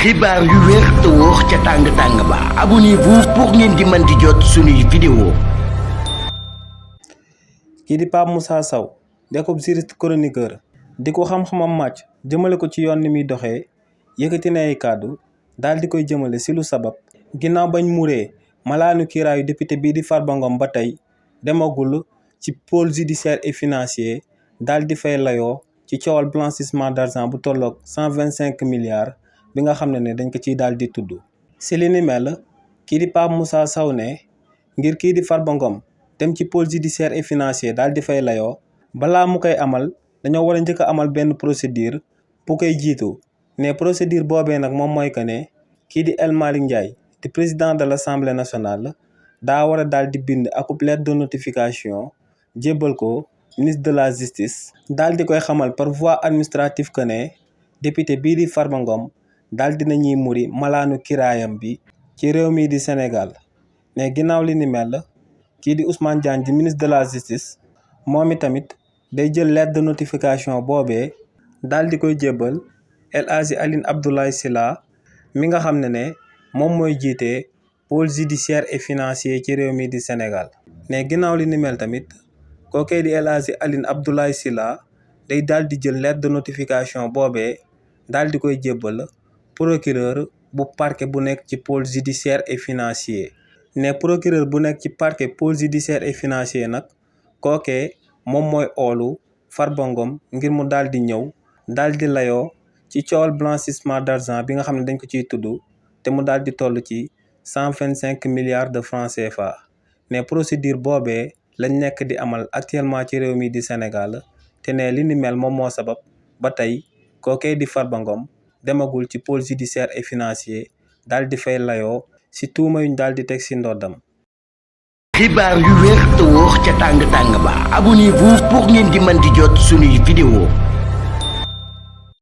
xibaar yu wér te wóor ca tàng-tàng ba abonnez-vous pour ngeen di mën di jot suñuy vidéo. kii di Pape Moussa Sow nekkoon juriste chroniqueur di ko xam-xamam màcc jëmale ko ci yoon ni muy doxee yëkkati na ay kàddu daal di koy jëmale si lu sabab ginnaaw bañ muree malaanu kiiraayu député bii di Farba Ngom ba tey demagul ci pôle judiciaire et financier daal di fay layoo ci coowal blanchissement d'argent bu tolloog 125 milliards bi nga xam ne dañ ko ciy daal di tudd. si li ni mel kii di Pape Moussa Sow ne ngir kii di Farba Ngom dem ci pôle judiciaire et financier daal di fay layoo balaa mu koy amal dañoo war a njëkk a amal benn procédure bu koy jiitu ne procédure boobee nag moom mooy que ne kii di El Malick Ndiaye di président de l'Assemblée nationale daa war a daal di bind akub lettre de notification jébbal ko ministre de la justice daal di koy xamal par voie administrative que ne député bii di Farba Ngom daal dina ñuy muri malaanu kiraayam bi ci réew mii di Sénégal ne ginnaaw li ni mel kii di Ousmane Diagne di ministre de la justice moom itamit day jël lettre de notification boobee daal di koy jébbal El Hadji Aline Abdoulaye Sylla mi nga xam ne moom mooy jiite pôle judiciaire et financier ci réew mii di Sénégal ne ginnaaw li ni mel tamit kookee di El Hadji Aline Abdoulaye Sylla day daal di jël lettre de notification boobee daal di koy jébbal procureur bu parquet bu nekk ci pôle judiciaire et financier ne procureur bu nekk ci parquet pôle judiciaire et financier nag kookee moom mooy oolu Farba Ngom ngir mu daal di ñëw daal di layoo ci coowal blanchissement d'argent bi nga xam ne dañ ko ciy tudd te mu daal di toll ci 125 milliards de francs CFA ne procédure boobee lañ nekk di amal actuellement ci réew mi di Sénégal te ne li ni mel moom moo sabab ba tey kookee di Farba Ngom demagul ci pôle judiciaire et financier daal di fay layoo ci tuuma yuñ daal di teg ci ndoddam. xibaar yu wér te wóor ca tàng-tàng ba abonnez-vous pour ngeen di mën di jot suñuy vidéo.